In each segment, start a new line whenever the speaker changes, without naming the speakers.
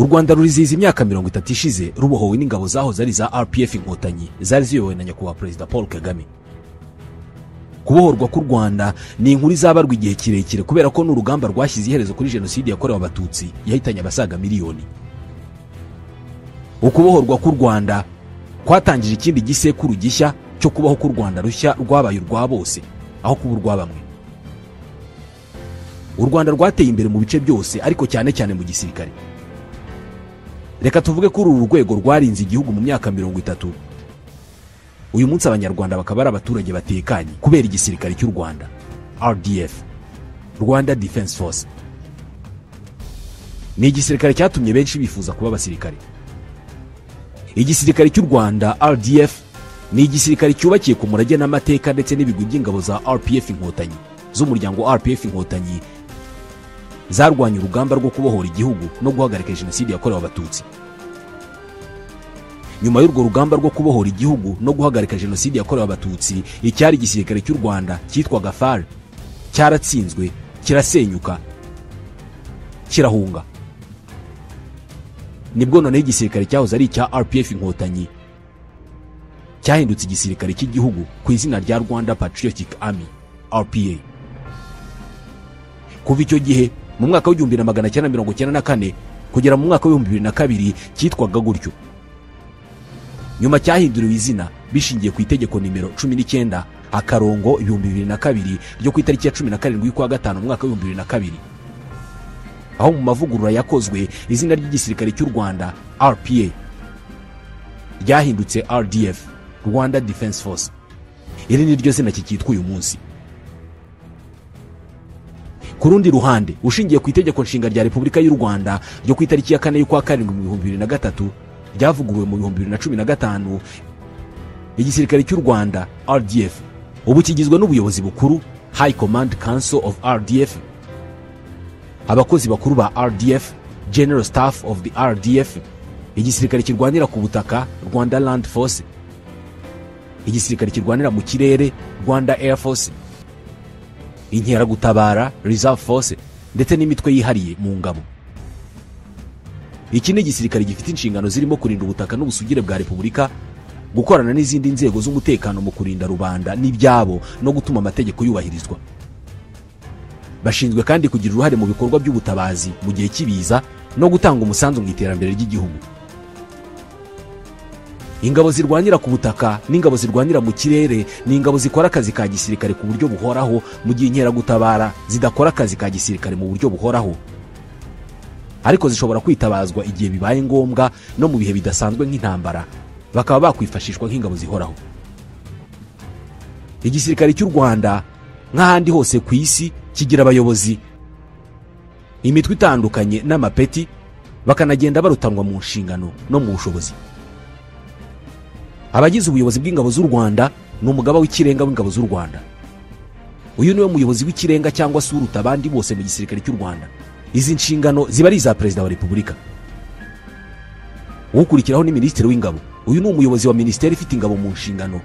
U Rwanda rurizihiza imyaka 30 ishize rubohowe n'ingabo zahoze ari za RPF Inkotanyi zari ziyobowe na nyakubahwa Perezida Paul Kagame. Kubohorwa k'u Rwanda ni inkuru izabarwa igihe kirekire kubera ko n'urugamba rwashyize iherezo kuri jenoside yakorewe Abatutsi yahitanye abasaga miliyoni. Ukubohorwa k'u Rwanda kwatangije ikindi gisekuru gishya cyo kubaho k'u Rwanda rushya rwabaye urwa bose aho kuba urwa bamwe. U Rwanda rwateye imbere mu bice byose ariko cyane cyane mu gisirikare. Reka tuvuge ko uru rwego rwarinze igihugu mu myaka 30. Uyu munsi Abanyarwanda bakaba ari abaturage batekanye kubera igisirikare cy'u Rwanda RDF, Rwanda Defense Force. Ni igisirikare cyatumye benshi bifuza kuba abasirikare. Igisirikare cy'u Rwanda RDF ni igisirikare cyubakiye ku murage n'amateka ndetse n'ibigwi by'ingabo za RPF Inkotanyi z'umuryango RPF Inkotanyi zarwanye urugamba rwo kubohora igihugu no guhagarika jenoside yakorewe Abatutsi. Nyuma y'urwo rugamba rwo kubohora igihugu no guhagarika jenoside yakorewe Abatutsi, icyari igisirikare cy'u Rwanda cyitwaga FAR cyaratsinzwe, kirasenyuka, kirahunga. Nibwo noneho igisirikare cyahoze ari icya RPF Inkotanyi cyahindutse igisirikare cy'igihugu ku izina rya Rwanda Patriotic Army RPA. Kuva icyo gihe mu mwaka w'1994 kugera mu mwaka w'2002 cyitwaga gutyo. Nyuma cyahinduriwe izina bishingiye ku itegeko nimero 19 akarongo 2002 ryo ku itariki ya 17 y'ukwa gatanu mu mwaka w'2002, aho mu mavugurura yakozwe izina ry'igisirikare cy'u Rwanda RPA ryahindutse RDF, Rwanda Defense Force. Iri ni ryo zina kikitwa uyu munsi. Ku rundi ruhande, ushingiye ku itegeko nshinga rya Repubulika y'u Rwanda ryo ku itariki ya 4 y'ukwa karindwi mu 2003 ryavuguruwe mu 2015, igisirikare cy'u Rwanda RDF ubu kigizwe n'ubuyobozi bukuru High Command Council of RDF, abakozi bakuru ba RDF, General Staff of the RDF, igisirikare kirwanira ku butaka Rwanda Land Force, igisirikare kirwanira mu kirere Rwanda Air Force, inkeragutabara Reserve Force ndetse n'imitwe yihariye mu ngabo. Iki ni igisirikare gifite inshingano zirimo kurinda ubutaka n'ubusugire bwa Repubulika, gukorana n'izindi nzego z'umutekano mu kurinda rubanda n'ibyabo no gutuma amategeko yubahirizwa. Bashinzwe kandi kugira uruhare mu bikorwa by'ubutabazi mu gihe cy'ibiza no gutanga umusanzu mu iterambere ry'igihugu. Ingabo zirwanira ku butaka n'ingabo zirwanira mu kirere ni ingabo zikora akazi ka gisirikare ku buryo buhoraho, mu gihe inkeragutabara zidakora akazi ka gisirikare mu buryo buhoraho, ariko zishobora kwitabazwa igihe bibaye ngombwa no mu bihe bidasanzwe nk'intambara, bakaba bakwifashishwa nk'ingabo zihoraho. Igisirikare cy'u Rwanda nk'ahandi hose ku isi kigira abayobozi, imitwe itandukanye n'amapeti, bakanagenda barutanwa mu nshingano no mu bushobozi. Abagize ubuyobozi bw'ingabo z'u Rwanda ni umugaba w'ikirenga w'ingabo z'u Rwanda. Uyu niwe muyobozi w'ikirenga cyangwa se uruta abandi bose mu gisirikare cy'u Rwanda. Izi nshingano ziba ari iza Perezida wa Repubulika. Ukurikiraho ni Minisitiri w'Ingabo. Uyu ni umuyobozi wa minisiteri ifite ingabo mu nshingano,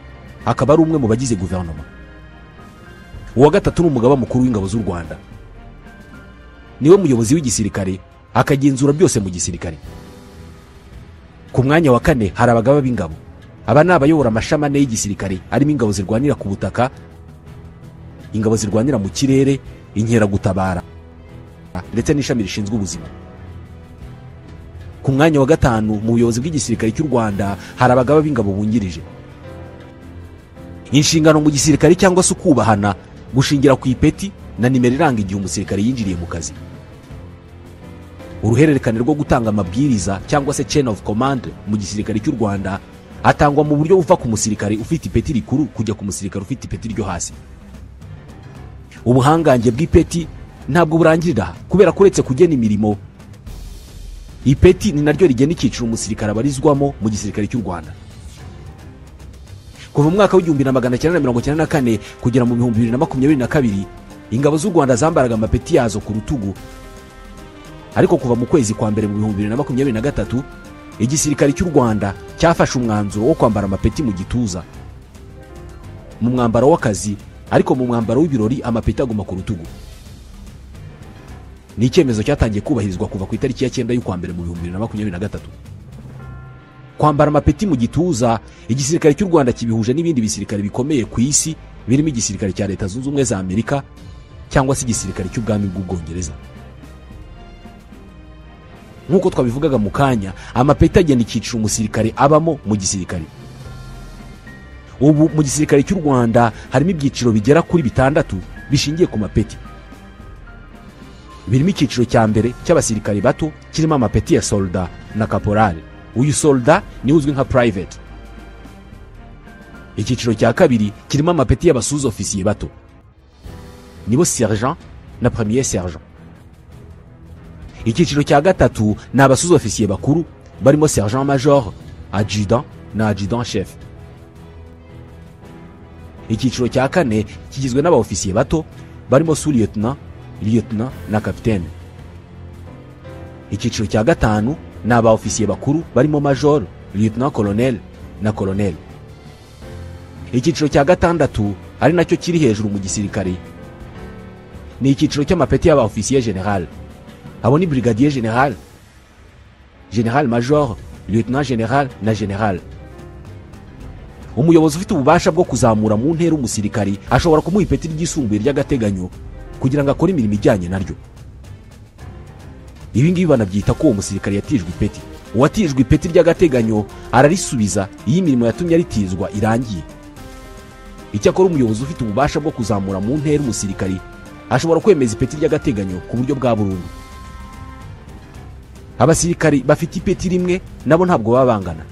akaba ari umwe mu bagize guverinoma. Uwa gatatu ni umugaba mukuru w'ingabo z'u Rwanda. Niwe muyobozi w'igisirikare, akagenzura byose mu gisirikare. Ku mwanya wa kane hari abagaba b'ingabo. Aba ni abayobora amashami ane y'igisirikare arimo ingabo zirwanira ku butaka, ingabo zirwanira mu kirere, inkeragutabara ndetse n'ishami rishinzwe ubuzima. Ku mwanya wa gatanu mu buyobozi bw'igisirikare cy'u Rwanda hari abagaba b'ingabo bungirije. Inshingano mu gisirikare cyangwa se ukubahana gushingira ku ipeti na nimero iranga igihe umusirikare yinjiriye mu kazi. Uruhererekane rwo gutanga amabwiriza cyangwa se chain of command mu gisirikare cy'u Rwanda atangwa mu buryo buva ku musirikare ufite ipeti rikuru kujya ku musirikare ufite ipeti ryo hasi. Ubuhangange bw'ipeti ntabwo burangirira kubera ko uretse kugena imirimo, ipeti ni naryo rigena icyiciro umusirikare abarizwamo mu gisirikare cy'u Rwanda. Kuva mu mwaka w'1994 kugera mu 2022, ingabo z'u Rwanda zambaraga amapeti yazo ku rutugu, ariko kuva mu kwezi kwa mbere mu 2023 igisirikare cy'u Rwanda cyafashe umwanzuro wo kwambara amapeti mu gituza mu mwambaro w'akazi, ariko mu mwambaro w'ibirori amapeti aguma ku rutugu. Ni icyemezo cyatangiye kubahirizwa kuva ku itariki ya 9 y'ukwa mbere mu 2023. Kwambara amapeti mu gituza, igisirikare cy'u Rwanda kibihuje n'ibindi bisirikare bikomeye ku isi birimo igisirikare cya Leta Zunze Ubumwe za Amerika cyangwa se igisirikare cy'ubwami bw'Ubwongereza. Nk'uko twabivugaga mu kanya, amapeti agena icyiciro umusirikare abamo mu gisirikare. Ubu mu gisirikare cy'u Rwanda harimo ibyiciro bigera kuri 6 bishingiye ku mapeti. Birimo icyiciro cya mbere cy'abasirikare bato kirimo amapeti ya soldat na caporal. Uyu soldat ni uzwi nka private. Icyiciro cya kabiri kirimo amapeti y'abasuza ofisiye bato, nibo sergent na premier sergent. Icyiciro cya gatatu ni abasuza ofisiye bakuru barimo sergent major, adjudant na adjudant chef. Icyiciro cya kane kigizwe n'abaofisiye bato barimo sous-lieutenant, lieutenant na capitaine. Icyiciro cya gatanu ni abaofisiye bakuru barimo major, lieutenant colonel na colonel. Icyiciro cya gatandatu ari nacyo kiri hejuru mu gisirikare ni icyiciro cy'amapeti y'abaofisiye general. Abo ni brigadier general, general major, lieutenant general na general. Umuyobozi ufite ububasha bwo kuzamura mu ntera umusirikari ashobora kumuha ipeti ryisumbuye ry'agateganyo kugira ngo akore imirimo ijyanye naryo. Ibi ngibi banabyita ko uwo musirikari yatijwe ipeti. Uwatijwe ipeti ry'agateganyo ararisubiza iyo imirimo yatumye aritizwa irangiye. Icyakora umuyobozi ufite ububasha bwo kuzamura mu ntera umusirikari ashobora kwemeza ipeti ry'agateganyo ku buryo bwa burundu. Abasirikari bafite ipeti rimwe nabo ntabwo baba bangana.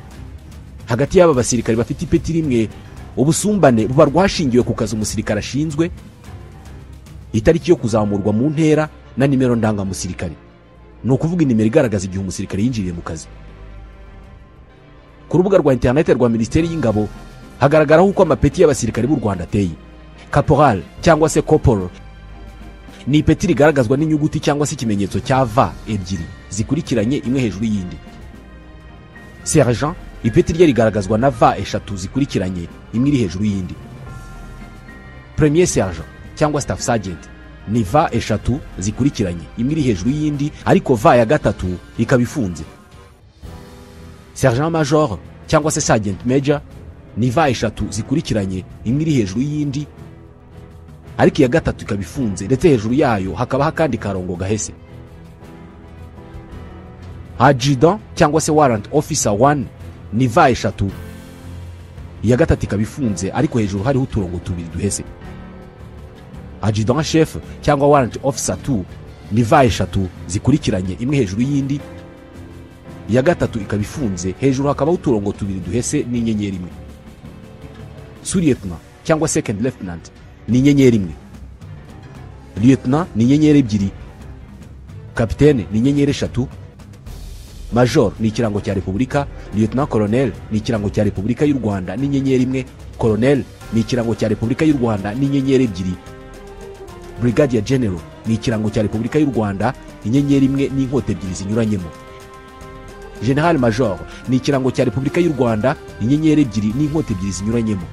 Hagati y'aba basirikari bafite ipeti rimwe, ubusumbane bubarwa hashingiwe ku kazi umusirikari ashinzwe, itariki yo kuzamurwa mu ntera na nimero ndangamusirikari. Ni ukuvuga inimero igaragaza igihe umusirikari yinjiriye mu kazi. Ku rubuga rwa interineti rwa Minisiteri y'Ingabo hagaragaraho uko amapeti y'abasirikari b'u Rwanda ateye. Caporal cyangwa se corporal ni ipeti rigaragazwa n'inyuguti cyangwa se ikimenyetso cya V ebyiri zikurikiranye imwe hejuru y'indi. Sergent ipeti rye rigaragazwa na V eshatu zikurikiranye imwe iri hejuru y'indi. Premier sergent cyangwa staff sergeant ni V eshatu zikurikiranye imwe iri hejuru y'indi, ariko V ya gatatu ikaba ifunze. Sergent major cyangwa se sergeant major ni V eshatu zikurikiranye imwe iri hejuru y'indi, ariko iya gatatu ikaba ifunze ndetse hejuru yayo hakaba akandi karongo gahese. Adjudant cyangwa se warrant officer 1 ni V eshatu, iya gatatu ikaba ifunze ariko hejuru hariho uturongo tubiri duhese. Adjudant chef cyangwa warrant officer 2 ni V eshatu zikurikiranye imwe hejuru y'indi, iya gatatu ikaba ifunze hejuru hakaba uturongo tubiri duhese n'inyenyeri imwe. Sous-lieutenant cyangwa second lieutenant ni inyenyeri imwe, lieutenant ni inyenyeri ebyiri, capitaine ni inyenyeri eshatu, major ni ikirango cya Repubulika, lieutenant colonel ni ikirango cya Repubulika y'u Rwanda n'inyenyeri imwe, colonel ni ikirango cya Repubulika y'u Rwanda n'inyenyeri ebyiri, brigadier general ni ikirango cya Repubulika y'u Rwanda inyenyeri imwe n'inkota ebyiri zinyuranyemo, general major ni ikirango cya Repubulika y'u Rwanda inyenyeri ebyiri n'inkota ebyiri zinyuranyemo,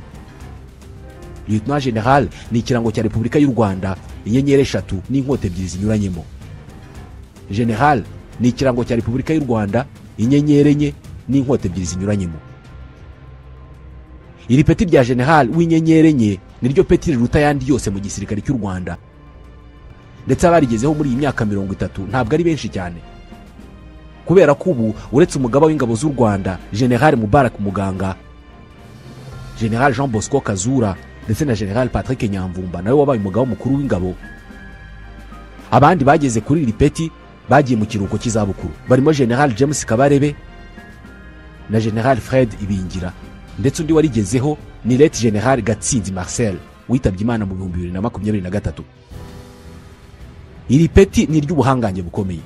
lieutenant general ni ikirango cya Repubulika y'u Rwanda inyenyeri eshatu n'inkota ebyiri zinyuranyemo, general ni ikirango cya Repubulika y'u Rwanda inyenyeri enye n'inkota ebyiri zinyuranyemo. Iri peti rya general w'inyenyeri enye niryo peti riruta ayandi yose mu gisirikare cy'u Rwanda, ndetse abarigezeho muri iyi myaka 30 ntabwo ari benshi cyane, kubera ko ubu uretse umugaba w'ingabo z'u Rwanda General Mubarak Muganga, General Jean Bosco Kazura ndetse na General Patrick Nyamvumba nawe wabaye umugaba mukuru w'ingabo, abandi bageze kuri iri peti bagiye mu kiruhuko cy'izabukuru barimo General James Kabarebe na General Fred Ibingira, ndetse undi warigezeho ni Lt General Gatsinzi Marcel witabye Imana mu 2023. Iri peti ni iry'ubuhangange bukomeye.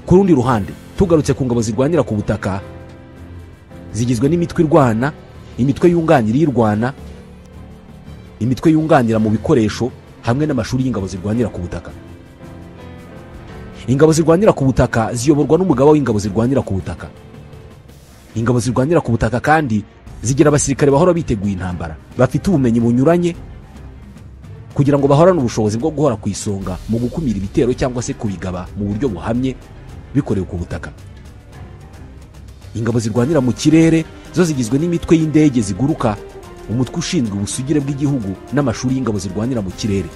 Ku rundi ruhande tugarutse ku ngabo zirwanira ku butaka, zigizwe n'imitwe irwana, imitwe yunganira irwana, imitwe yunganira mu bikoresho hamwe n'amashuri y'ingabo zirwanira ku butaka. Ingabo zirwanira ku butaka ziyoborwa n'umugaba w'ingabo zirwanira ku butaka. Ingabo zirwanira ku butaka kandi zigira abasirikare bahora biteguye intambara, bafite ubumenyi bunyuranye kugira ngo bahorane ubushobozi bwo guhora ku isonga mu gukumira ibitero cyangwa se kubigaba mu buryo buhamye bikorewe ku butaka. Ingabo zirwanira mu kirere zo zigizwe n'imitwe y'indege ziguruka, umutwe ushinzwe ubusugire bw'igihugu n'amashuri y'ingabo zirwanira mu kirere.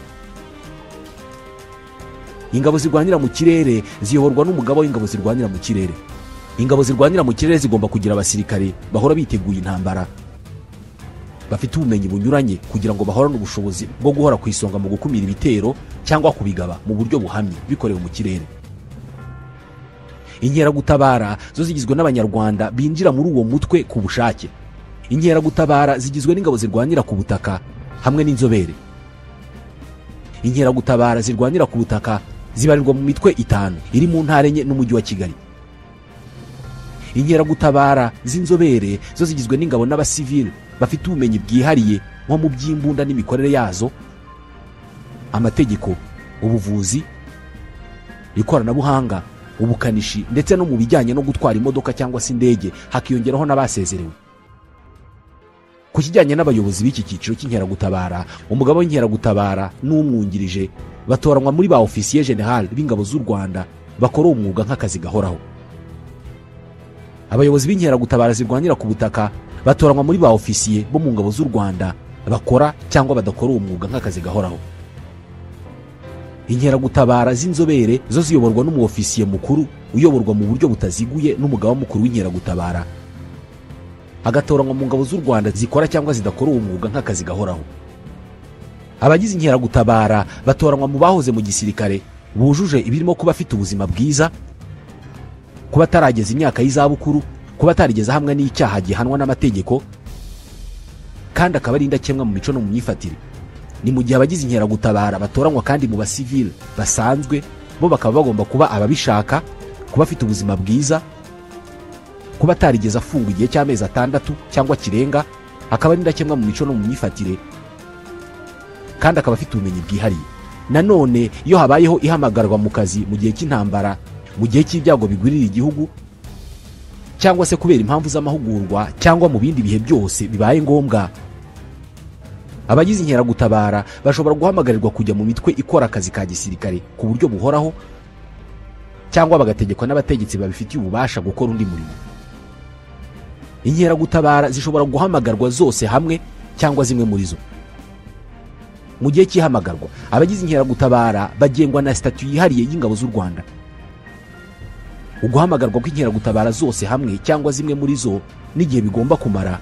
Ingabo zirwanira mu kirere ziyoborwa n'umugaba w'ingabo zirwanira mu kirere. Ingabo zirwanira mu kirere zigomba kugira abasirikare bahora biteguye intambara, bafite ubumenyi bunyuranye kugira ngo bahorane ubushobozi bwo guhora ku isonga mu gukumira ibitero cyangwa kubigaba mu buryo buhamye bikorewe mu kirere. Inkeragutabara zo zigizwe n'Abanyarwanda binjira muri uwo mutwe ku bushake. Inkeragutabara zigizwe n'ingabo zirwanira ku butaka hamwe n'inzobere. Inkeragutabara zirwanira ku butaka zibarirwa mu mitwe 5 iri mu ntara 4 n'umujyi wa Kigali. Inkeragutabara z'inzobere zo zigizwe n'ingabo n'abasivili bafite ubumenyi bwihariye nko mu by'imbunda n'imikorere yazo, amategeko, ubuvuzi, ikoranabuhanga, ubukanishi ndetse no mu bijyanye no gutwara imodoka cyangwa se indege, hakiyongeraho n'abasezerewe. Ku kijyanye n'abayobozi b'iki cyiciro cy'inkeragutabara, umugabo w'inkeragutabara n'umwungirije batoranywa muri ba officier general b'ingabo z'u Rwanda bakora umwuga nk'akazi gahoraho. Abayobozi b'inkeragutabara zirwanira ku butaka batoranywa muri ba officier bo mu ngabo z'u Rwanda bakora cyangwa badakora umwuga nk'akazi gahoraho. Inkeragutabara z'inzobere zo ziyoborwa n'umuofisiye mukuru uyoborwa mu buryo butaziguye n'umugaba mukuru w'inkeragutabara, agatoranywa mu ngabo z'u Rwanda zikora cyangwa zidakora umwuga nk'akazi gahoraho. Abagize inkeragutabara batoranywa mu bahoze mu gisirikare bujuje ibirimo kuba afite ubuzima bwiza, kuba atarageza imyaka y'izabukuru, kuba atarigeze hamwe n'icyaha gihanwa n'amategeko, kandi akaba ari indakemwa mu mico no mu myifatire. Ni mu gihe abagize inkeragutabara batoranywa kandi mu basivile basanzwe, bo bakaba bagomba kuba ababishaka, kuba afite ubuzima bwiza, kuba atarigeze afungwa igihe cy'amezi 6 cyangwa kirenga, akaba ari indakemwa mu mico no mu myifatire, kandi akaba afite ubumenyi bwihariye. Nanone iyo habayeho ihamagarwa mu kazi mu gihe cy'intambara, mu gihe cy'ibyago bigwirira igihugu, cyangwa se kubera impamvu z'amahugurwa cyangwa mu bindi bihe byose bibaye ngombwa, abagize inkeragutabara bashobora guhamagarirwa kujya mu mitwe ikora akazi ka gisirikare ku buryo buhoraho, cyangwa bagategekwa n'abategetsi babifitiye ububasha gukora undi murimo. Inkeragutabara zishobora guhamagarwa zose hamwe cyangwa zimwe muri zo. Mu gihe cy'ihamagarwa, abagize inkeragutabara bagengwa na statut yihariye y'ingabo z'u Rwanda. Uguhamagarwa kw'inkeragutabara zose hamwe cyangwa zimwe muri zo n'igihe bigomba kumara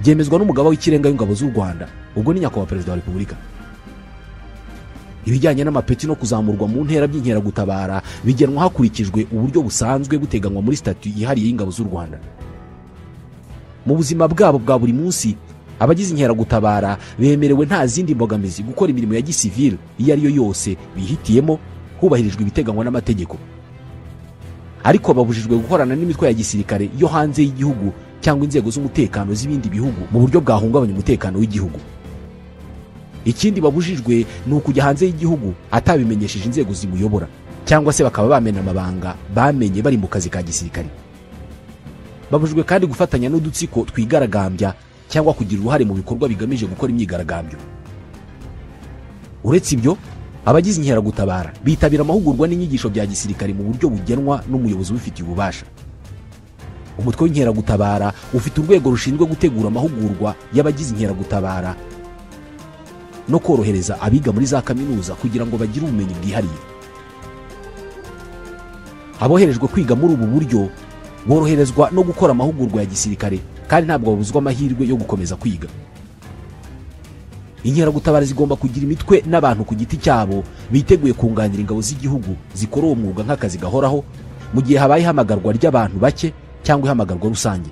byemezwa n'umugaba w'ikirenga w'ingabo z'u Rwanda, ubwo ni nyakubahwa Perezida wa Repubulika. Ibijyanye n'amapeti no kuzamurwa mu ntera by'inkeragutabara bigenwa hakurikijwe uburyo busanzwe buteganywa muri statut yihariye y'ingabo z'u Rwanda. Mu buzima bwabo bwa buri munsi, abagize inkeragutabara bemerewe nta zindi mbogamizi gukora imirimo ya gisivile iyo ari yo yose bihitiyemo hubahirijwe ibiteganywa n'amategeko. Ariko babujijwe gukorana n'imitwe ya gisirikare yo hanze y'igihugu cyangwa inzego z'umutekano z'ibindi bihugu mu buryo bwahungabanya umutekano w'igihugu. Ikindi babujijwe ni ukujya hanze y'igihugu atabimenyesheje inzego zimuyobora, cyangwa se bakaba bamena amabanga bamenye bari mu kazi ka gisirikare. Babujijwe kandi gufatanya n'udutsiko twigaragambya cyangwa kugira uruhare mu bikorwa bigamije gukora imyigaragambyo. Uretse ibyo, abagize inkeragutabara bitabira amahugurwa n'inyigisho bya gisirikare mu buryo bugenwa n'umuyobozi ubifitiye ububasha. Umutwe w'inkeragutabara ufite urwego rushinzwe gutegura amahugurwa y'abagize inkeragutabara no korohereza abiga muri za kaminuza kugira ngo bagire ubumenyi bwihariye. Aboherejwe kwiga muri ubu buryo boroherezwa no gukora amahugurwa ya gisirikare, kandi ntabwo babuzwa amahirwe yo gukomeza kwiga. Inkeragutabara zigomba kugira imitwe n'abantu ku giti cyabo biteguye kunganira ingabo z'igihugu zikora uwo mwuga nk'akazi gahoraho mu gihe habaye ihamagarwa ry'abantu bake cyangwa ihamagarwa rusange.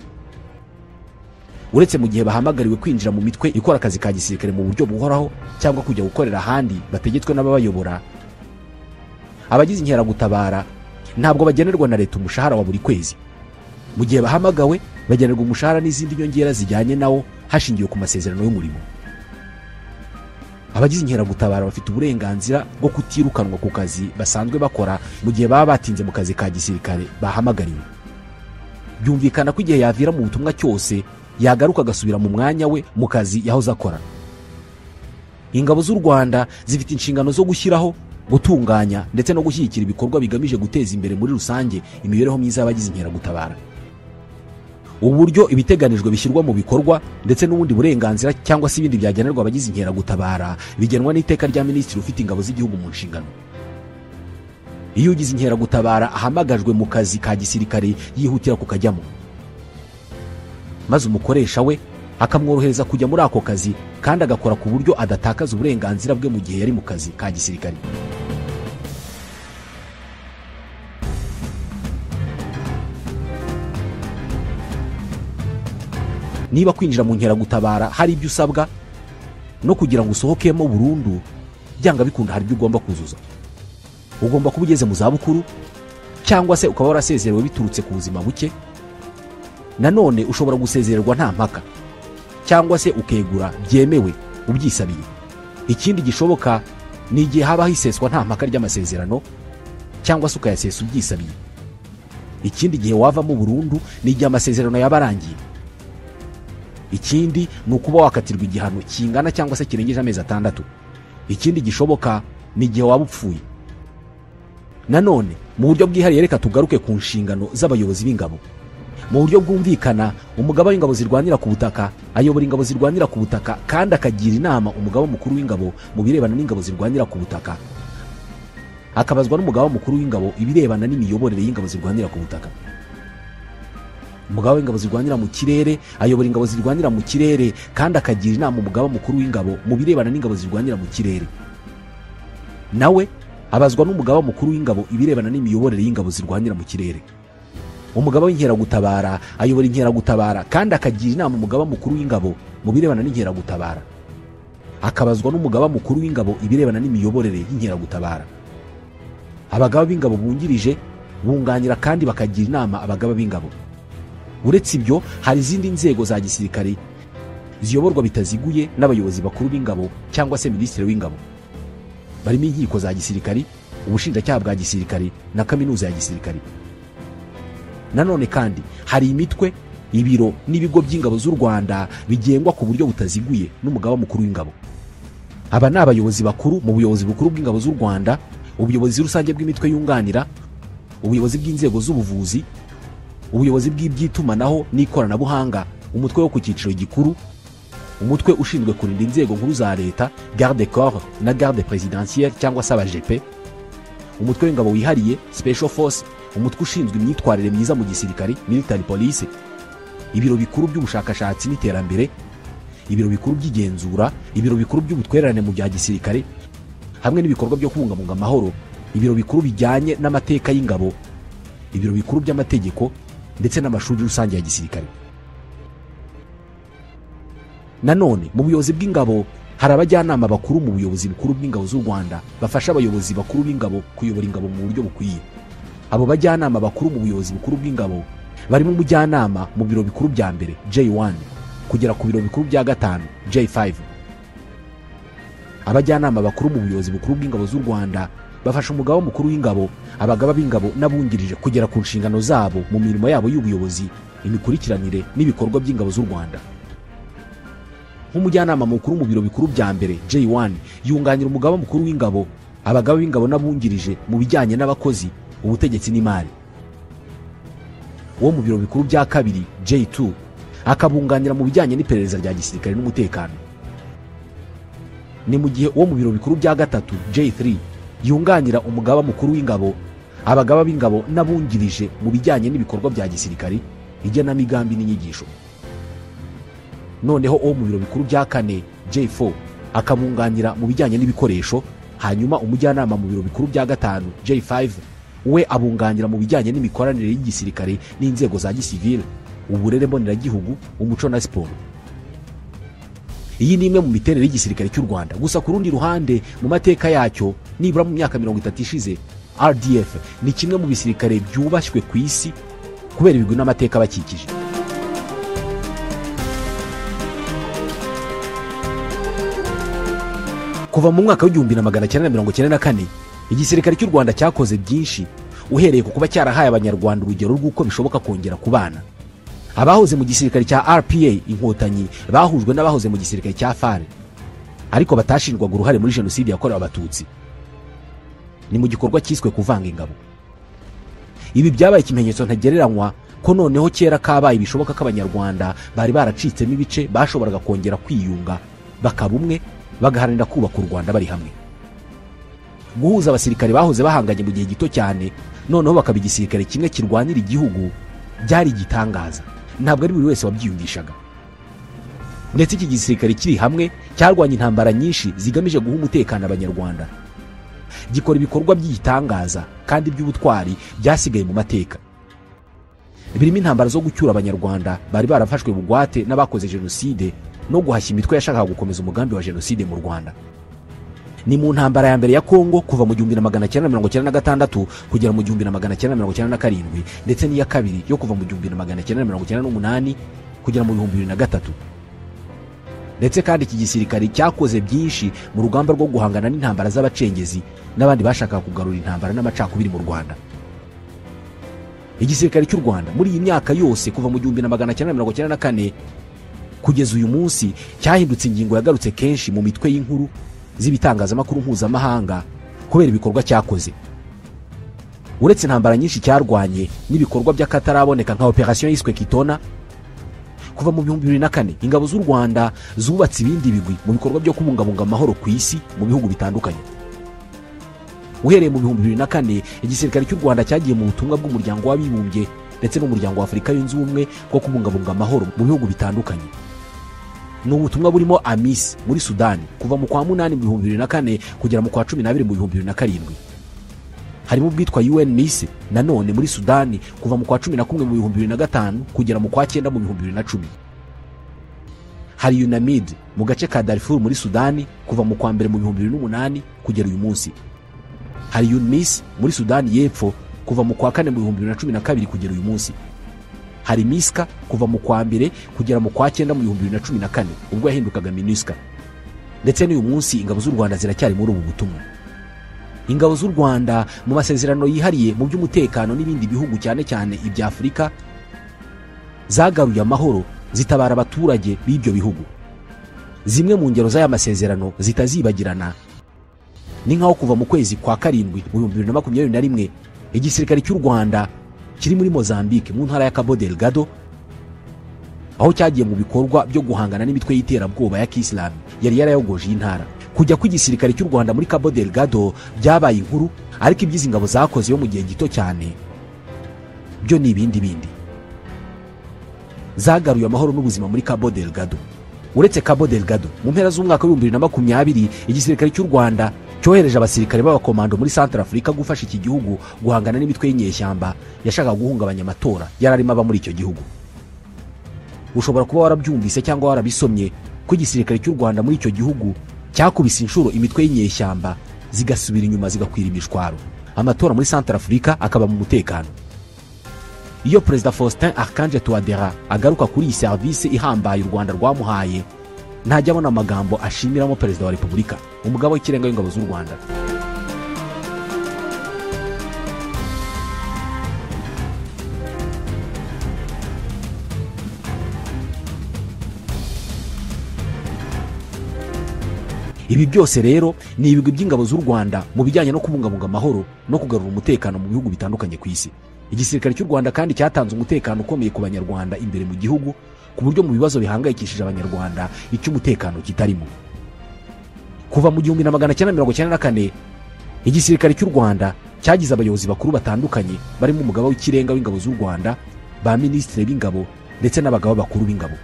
Uretse mu gihe bahamagariwe kwinjira mu mitwe ikora akazi ka gisirikare mu buryo buhoraho cyangwa kujya gukorera ahandi bategetswe n'ababayobora, abagize inkeragutabara ntabwo bagenerwa na leta umushahara wa buri kwezi. Mu gihe bahamagawe bagenerwa umushahara n'izindi nyongera zijyanye nawo hashingiwe ku masezerano y'umurimo. Abagize inkeragutabara bafite uburenganzira bwo kutirukanwa ku kazi basanzwe bakora mu gihe baba batinze mu kazi ka gisirikare bahamagariwe. Byumvikana ko igihe yavira mu butumwa cyose yagaruka agasubira mu mwanya we mu kazi yahoze akora. Ingabo z'u Rwanda zifite inshingano zo gushyiraho, gutunganya ndetse no gushyigikira ibikorwa bigamije guteza imbere muri rusange imibereho myiza y'abagize inkeragutabara. Uburyo ibiteganijwe bishyirwa mu bikorwa ndetse n'ubundi burenganzira cyangwa se ibindi byagenerwa abagize inkeragutabara bigenwa n'iteka rya minisitiri ufite ingabo z'igihugu mu nshingano. Iyo ugize inkeragutabara ahamagajwe mu kazi ka gisirikare yihutira kukajyamo, maze umukoresha we akamworohereza kujya muri ako kazi kandi agakora ku buryo adatakaza uburenganzira bwe mu gihe yari mu kazi ka gisirikare. Niba kwinjira mu nkeragutabara hari ibyo usabwa no kugira ngo usohokemo burundu, byanga bikunda hari ibyo ugomba kuzuza. Ugomba kuba ugeze mu zabukuru cyangwa se ukaba warasezerewe biturutse ku buzima buke. Nanone ushobora gusezererwa nta mpaka cyangwa se ukegura byemewe ubyisabiye. Ikindi gishoboka ni igihe habaho iseswa nta mpaka ry'amasezerano cyangwa se ukayasesa ubyisabiye. Ikindi gihe wavamo burundu ni igihe amasezerano yaba arangiye. Ikindi ni ukuba wakatirwa igihano kingana cyangwa se kirengeje amezi 6. Ikindi gishoboka ni igihe waba upfuye. Nanone mu buryo bwihariye reka tugaruke ku nshingano z'abayobozi b'ingabo. Mu buryo bwumvikana, umugaba w'ingabo zirwanira ku butaka ayobora ingabo zirwanira ku butaka kandi akagira inama umugaba mukuru w'ingabo mu birebana n'ingabo zirwanira ku butaka. Akabazwa n'umugaba mukuru w'ingabo ibirebana n'imiyoborere y'ingabo zirwanira ku butaka. Umugaba w'ingabo zirwanira mu kirere ayobora ingabo zirwanira mu kirere kandi akagira inama umugaba mukuru w'ingabo mu birebana n'ingabo zirwanira mu kirere. Nawe abazwa n'umugaba mukuru w'ingabo ibirebana n'imiyoborere y'ingabo zirwanira mu kirere. Umugaba w'inkeragutabara ayobora inkeragutabara kandi akagira inama umugaba mukuru w'ingabo mu birebana n'inkeragutabara. Akabazwa n'umugaba mukuru w'ingabo ibirebana n'imiyoborere y'inkeragutabara. Abagaba b'ingabo bungirije bunganira kandi bakagira inama abagaba b'ingabo. Uretse ibyo hari izindi nzego za gisirikare ziyoborwa bitaziguye n'abayobozi bakuru b'ingabo cyangwa se minisitiri w'ingabo. Barimo inkiko za gisirikare, ubushinjacyaha bwa gisirikare na kaminuza ya gisirikare. Nanone kandi hari imitwe, ibiro n'ibigo by'ingabo z'u Rwanda bigengwa ku buryo butaziguye n'umugaba mukuru w'ingabo. Aba ni abayobozi bakuru mu buyobozi bukuru bw'ingabo z'u Rwanda, ubuyobozi rusange bw'imitwe yunganira, ubuyobozi bw'inzego z'ubuvuzi, ubuyobozi bw'iby'itumanaho n'ikoranabuhanga, umutwe wo ku cyiciro gikuru, umutwe ushinzwe kurinda inzego nkuru za leta, garde corps na garde présidentielle cyangwa se ABGP, umutwe w'ingabo wihariye special force, umutwe ushinzwe imyitwarire myiza mu gisirikare military police, ibiro bikuru by'ubushakashatsi n'iterambere, ibiro bikuru by'igenzura, ibiro bikuru by'ubutwererane mu bya gisirikare hamwe n'ibikorwa byo kubungabunga amahoro, ibiro bikuru bijyanye n'amateka y'ingabo, ibiro bikuru by'amategeko ndetse n'amashuri rusange ya gisirikare. Nanone mu buyobozi bw'ingabo hari abajyanama bakuru mu buyobozi bukuru bw'ingabo z'u Rwanda bafasha abayobozi bakuru b'ingabo kuyobora ingabo mu buryo bukwiye. Abo bajyanama bakuru mu buyobozi bukuru bw'ingabo barimo umujyanama mu biro bikuru bya mbere J1 kugera ku biro bikuru bya 5 J5. Abajyanama bakuru mu buyobozi bukuru bw'ingabo z'u Rwanda bafasha umugaba mukuru w'ingabo, abagaba b'ingabo n'abungirije kugera ku nshingano zabo mu mirimo yabo y'ubuyobozi, imikurikiranire n'ibikorwa by'ingabo z'u Rwanda. Nk'umujyanama mukuru mu biro bikuru bya mbere J1 yunganira umugaba mukuru w'ingabo, abagaba b'ingabo n'abungirije mu bijyanye n'abakozi, ubutegetsi n'imari. Uwo mu biro bikuru bya kabiri J2 akabunganira mu bijyanye n'iperereza rya gisirikare n'umutekano. Ni mu gihe uwo mu biro bikuru bya gatatu J3 yunganira umugaba mukuru w'ingabo, abagaba b'ingabo n'abungirije mu bijyanye n'ibikorwa bya gisirikare, igenamigambi n'inyigisho. Noneho uwo mu biro bikuru bya kane J4 akabunganira mu bijyanye n'ibikoresho, hanyuma umujyanama mu biro bikuru bya gatanu J5 we abunganira mu bijyanye n'imikoranire y'igisirikare n'inzego za gisivile, uburere mboneragihugu, umuco na siporo. Iyi ni imwe mu miterere y'igisirikare cy'u Rwanda. Gusa ku rundi ruhande mu mateka yacyo nibura mu myaka 30 ishize, RDF ni kimwe mu bisirikare byubashywe ku isi kubera ibigwi n'amateka bakikije. Kuva mu mwaka w'1994 igisirikare cy'u Rwanda cyakoze byinshi, uhereye ku kuba cyarahaye abanyarwanda urugero rw'uko bishoboka kongera kubana. Abahoze mu gisirikare cya RPA Inkotanyi bahujwe n'abahoze mu gisirikare cya FARE, ariko batashinjwaga uruhare muri jenoside yakorewe Abatutsi. Ni mu gikorwa cyiswe kuvanga ingabo. Ibi byabaye ikimenyetso ntagereranywa ko noneho kera kabaye bishoboka ko abanyarwanda bari baracitsemo ibice bashoboraga kongera kwiyunga bakaba umwe, bagaharanira kubaka u Rwanda bari hamwe. Guhuza abasirikare bahoze bahanganye mu gihe gito cyane noneho bakaba igisirikare kimwe kirwanira igihugu byari igitangaza, ntabwo ari buri wese wabyiyumvishaga. Ndetse iki gisirikare kiri hamwe cyarwanye intambara nyinshi zigamije guha umutekano abanyarwanda, gikora ibikorwa by'igitangaza kandi by'ubutwari byasigaye mu mateka, birimo intambara zo gucyura abanyarwanda bari barafashwe bugwate n'abakoze jenoside no guhashya imitwe yashakaga gukomeza umugambi wa jenoside mu Rwanda. Ni mu ntambara ya mbere ya Kongo kuva mu 1996 kugera mu 1997, ndetse n'iya kabiri yo kuva mu 1998 kugera mu 2003. Ndetse kandi iki gisirikare cyakoze byinshi mu rugamba rwo guhangana n'intambara z'abacengezi n'abandi bashakaga kugarura intambara n'amacakubiri mu Rwanda. Igisirikare cy'u Rwanda muri iyi myaka yose kuva mu 1994 kugeza uyu munsi cyahindutse ingingo yagarutse kenshi mu mitwe y'inkuru z'ibitangazamakuru mpuzamahanga kubera ibikorwa cyakoze. Uretse intambara nyinshi cyarwanye n'ibikorwa by'akataraboneka nka operation yiswe Kitona, kuva mu 2004 ingabo z'u Rwanda zubatse ibindi bigwi mu bikorwa byo kubungabunga amahoro ku isi mu bihugu bitandukanye. Uhereye mu 2004 igisirikare cy'u Rwanda cyagiye mu butumwa bw'umuryango w'abibumbye ndetse n'umuryango wa Afurika yunze ubumwe bwo kubungabunga amahoro mu bihugu bitandukanye. Ni ubutumwa burimo AMIS muri Sudani kuva mu kwa 8 mu 2004 kugera mu kwa 12 mu 2007. Harimo ubwitwa UNMIS nanone muri Sudani kuva mu kwa 11 mu 2005 kugera mu kwa 9 mu 2010. Hari UNAMID mu gace ka Darfur muri Sudani kuva mu kwa 1 mu 2008 kugera uyu munsi. Hari UNMIS muri Sudani y'Epfo kuva mu kwa 4 mu 2012 kugera uyu munsi. Hari MISCA kuva mu kwa 1 kugera mu kwa 9 mu 2014 ubwo yahindukaga MINUSCA. Ndetse n'uyu munsi ingabo z'u Rwanda ziracyari muri ubu butumwa. Ingabo z'u Rwanda mu masezerano yihariye mu by'umutekano n'ibindi bihugu cyane cyane ibya Afurika zagaruye amahoro zitabara abaturage b'ibyo bihugu. Zimwe mu ngero z'aya masezerano zitazibagirana ni nkaho kuva mu kwezi kwa 7 mu 2021 igisirikare cy'u Rwanda kiri muri Mozambique mu ntara ya Cabo Delgado, aho cyagiye mu bikorwa byo guhangana n'imitwe y'iterabwoba ya Kisilamu yari yarayogoje intara. Kujya kw'igisirikare cy'u Rwanda muri Cabo Delgado byabaye inkuru, ariko ibyizi ingabo zakoze yo mu gihe gito cyane byo ni ibindi bindi. Zagaruye amahoro n'ubuzima muri Cabo Delgado. Uretse Cabo Delgado, mu mpera z'umwaka wa 2020 igisirikare cy'u Rwanda cyohereje abasirikare b'abakomando muri Central Africa gufasha iki gihugu guhangana n'imitwe y'inyeshyamba yashakaga guhungabanya amatora yararimo aba muri icyo gihugu. Ushobora kuba warabyumvise cyangwa warabisomye ko igisirikare cy'u Rwanda muri icyo gihugu cyakubise inshuro imitwe y'inyeshyamba zigasubira inyuma zigakwira imishwaro, amatora muri Central Africa akaba mu mutekano. Iyo Perezida Faustin Archange Touadéra agaruka kuri iyi service ihambaye u Rwanda rwamuhaye, ntajya abona amagambo ashimiramo Perezida wa Repubulika, umugabo w'ikirenga w'ingabo z'u Rwanda. Ibi byose rero ni ibigwi by'ingabo z'u Rwanda mu bijyanye no kubungabunga amahoro no kugarura umutekano mu bihugu bitandukanye ku isi. Igisirikare cy'u Rwanda kandi cyatanze umutekano ukomeye ku banyarwanda imbere mu gihugu, ku buryo mu bibazo bihangayikishije abanyarwanda icy'umutekano kitarimo. Kuva mu 1994 igisirikare cy'u Rwanda cyagize abayobozi bakuru batandukanye barimo umugaba w'ikirenga w'ingabo z'u Rwanda, ba minisitiri b'ingabo ndetse n'abagaba bakuru b'ingabo.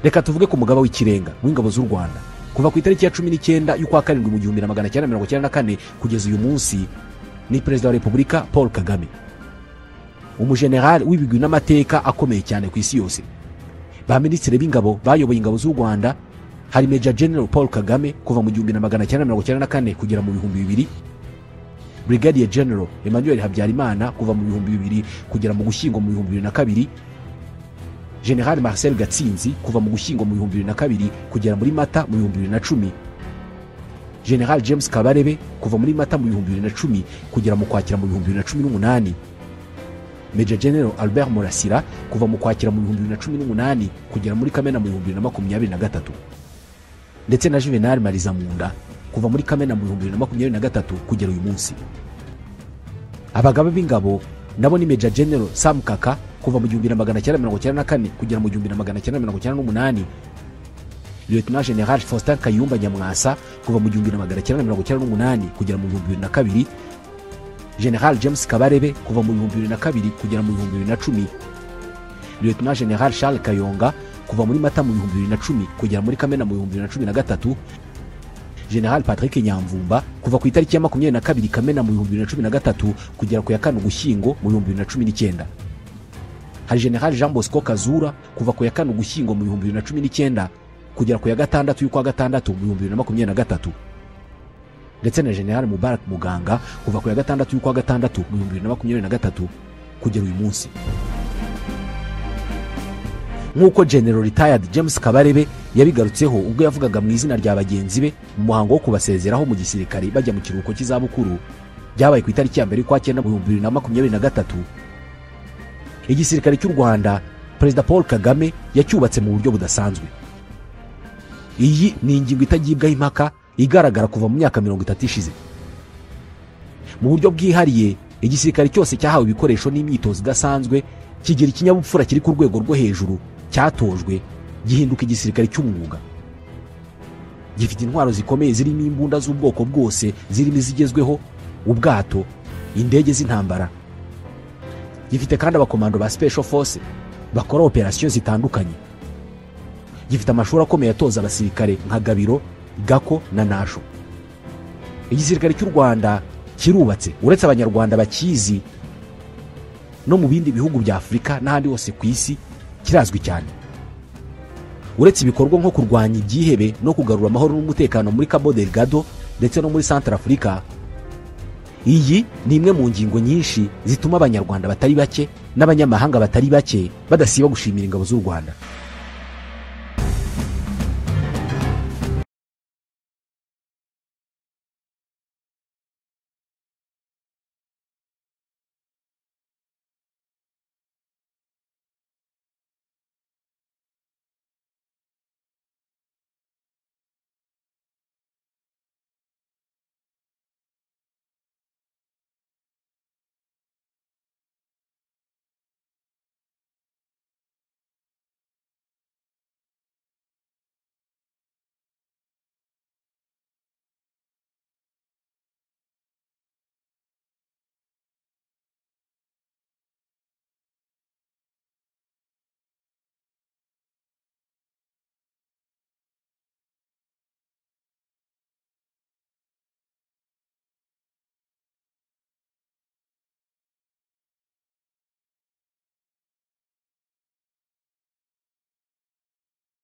Reka tuvuge ku mugaba w'ikirenga w'ingabo z'u Rwanda. Kuva ku itariki ya 19 y'ukwa 7 mu 1994 kugeza uyu munsi ni Perezida wa Repubulika Paul Kagame, umujenerali w'ibigwi n'amateka akomeye cyane ku isi yose. Ba minisitiri b'ingabo bayoboye ingabo z'u Rwanda hari Major General Paul Kagame kuva mu 1994 kugera mu 2000, Brigadier General Emmanuel Habyarimana kuva mu 2000 kugera mu Gushyingo mu 2002, General Marcel Gatsinzi kuva mu Gushyingo mu 2002 kugera muri Mata mu 2010, General James Kabarebe kuva muri Mata mu 2010 kugera mu Kwakira mu 2018, Major General Albert Murasira kuva mu Kwakira mu 2018 kugera muri Kamena mu 2023, ndetse na Juvenal Marizamunda kuva muri Kamena mu 2023 kugera uyu munsi. Abagaba b'ingabo nabo ni Major General Sam Kaka kuva mu 1994 kugera mu 1998, Lieutenant General Faustin Kayumba Nyamwasa kuva mu 1998 kugera mu 2002, General James Kabarebe kuva mu 2002 kugera mu 2010, Lieutenant General Charles Kayonga kuva muri Mata mu 2010 kugera muri Kamena mu 2013, General Patrick Nyamvumba kuva ku itariki ya 22 Kamena mu 2013 kugera ku ya 4 Ugushyingo mu 2019. Hari General Jean Bosco Kazura kuva ku ya 4 Ugushyingo mu 2019 kugera ku ya 6 y'ukwa gatandatu mu 2023, ndetse na General Mubarak Muganga kuva ku ya 6 y'ukwa gatandatu mu 2023 kugera uyu munsi. Nk'uko General Retired James Kabarebe yabigarutseho ubwo yavugaga mu izina rya bagenzi be mu muhango wo kubasezeraho mu gisirikare bajya mu kiruhuko cy'izabukuru byabaye ku itariki ya 1 y'ukwa 9 mu 2023, igisirikare cy'u Rwanda Perezida Paul Kagame yacyubatse mu buryo budasanzwe. Iyi ni ingingo itagibwaho impaka igaragara kuva mu myaka 30 ishize. Mu buryo bwihariye igisirikare cyose cyahawe ibikoresho n'imyitozo idasanzwe, kigira ikinyabupfura kiri ku rwego rwo hejuru, cyatojwe gihinduka igisirikare cy'umwuga. Gifite intwaro zikomeye zirimo imbunda z'ubwoko bwose, zirimo izigezweho, ubwato, indege z'intambara. Gifite kandi abakomando ba Special Force bakora operasiyo zitandukanye. Gifite amashuri akomeye atoza abasirikare nka Gabiro, Gako na Nasho. Igisirikare cy'u Rwanda kirubatse, uretse abanyarwanda bakizi no mu bindi bihugu bya Afurika n'ahandi hose ku isi kirazwi cyane. Uretse ibikorwa nko kurwanya ibyihebe no kugarura amahoro n'umutekano muri Cabo Delgado ndetse no muri Central Africa, iyi ni imwe mu ngingo nyinshi zituma abanyarwanda batari bake n'abanyamahanga batari bake badasiba gushimira ingabo z'u Rwanda.